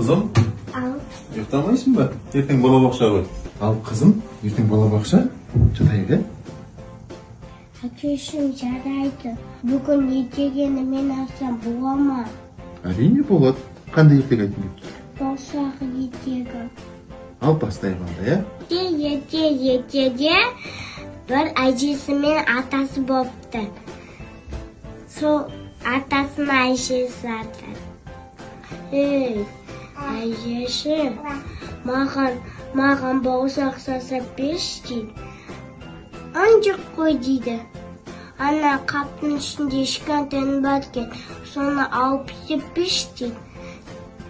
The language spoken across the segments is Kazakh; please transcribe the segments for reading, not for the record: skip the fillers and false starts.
Қызым, Ал. Ұйықтамайсың ба? Ертең балабақша ғой. Ал, қызым, ертең балабақша. Жатайық, иә? Әкешім, жарайды. Бүгін ертегіні мен алсам бола ма? Әрине болады. Қандай ертегі айтқың келіп тұр? Бауырсақ ертегі. Ал, бастайық онда, иә? Ерте ертеде бір әжесі мен атасы болыпты. Сол атасына әжесі атады. Ей, әжеші, маған бауырсақ жасап берші дейді. Ынжық қой дейді. Ана қаптың ішінде кішкентай бар екен, соны алып істеп берші дейді.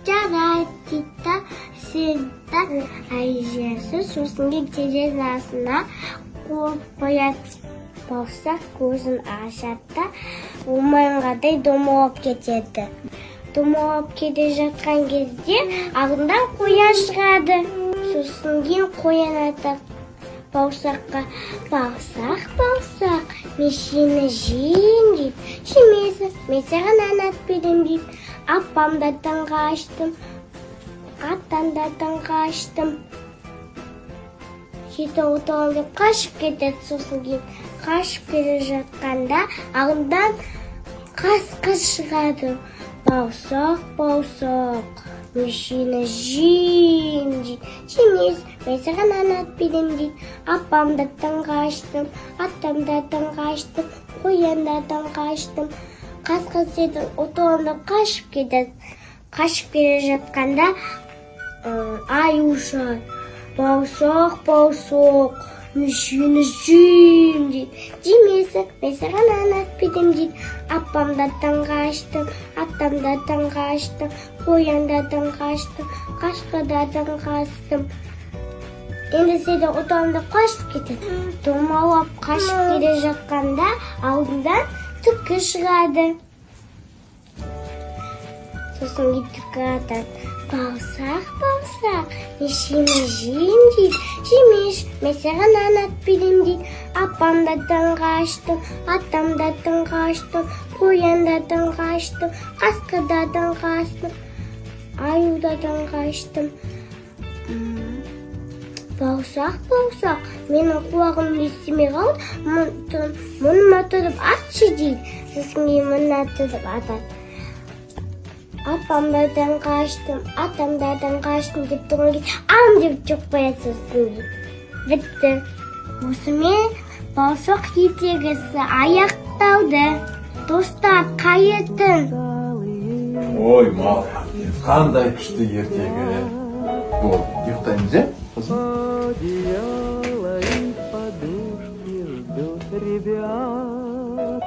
Жарайды дейді да, істеді да, әжесі сосын кейін терезе астына қойып қояды. Бауырсақ көзін ашады да, орманғадай домалап кетеді. Домалап келе жатқан кезде алдынан қоян шығады. Сосын кейін қоян айтады бауырсаққа: бауырсақ, бауырсақ, мен сені жеймін дейді. Жемейсің, мен саған нан алып беремін дейді. Апам да таңғы аштым, атам да таңғы аштым. Сөйтіп отырамын деп қашып кетеді. Сосын кейін қашып келе жатқанда алдынан қасқыр шығады. Бауырсақ, бауырсақ, мен сені жеймін дейді. Жемейсің, мен саған нан алып беремін дейді. Апам да таңғы аштым, атам да таңғы аштым, қоян да таңғы аштым. Қасқыр сөйтіп отырамын деп қашып кетеді. Қашып келе жатқанда аю шығады. Бауырсақ, бауырсақ, мен сені жеймін дейді. Жемейсің, мен саған нан алып беремін дейді. Апам да таңғы аштым, атам да таңғы аштым, қоян да таңғы аштым, қасқыр да таңғы аштым. Енді сөйтіп отырамын деп қашып кетеді. Домалап қашып келе жатқанда алдынан түлкі шығады. Сосын кейін түлкі айтады: бауырсақ, бауырсақ, мен сені жеймін дейді. Жемеш, мен саған нан алып беремін дейді. Апам да таңғы аштым, атам да таңғы аштым, қоян да таңғы аштым, қасқыр да таңғы аштым, аю да таңғы аштым. Бауырсақ, бауырсақ, менің құлағым естімей қалды, мұны тұрып атшы дейді. Сосын кейін мұны тұрып атады. Апам да таңғы аштым, атам да таңғы аштым деп тұрған кезде ам деп жоқ қояды. Сосын кейін бітті. Осымен бауырсақ ертегісі аяқталды. Достар, қайырлы түн. Ой, молодец, қандай күшті ертегі. Болды, ұйықтаймыз, иә, қызым? Одеяло и подушки ждут ребят.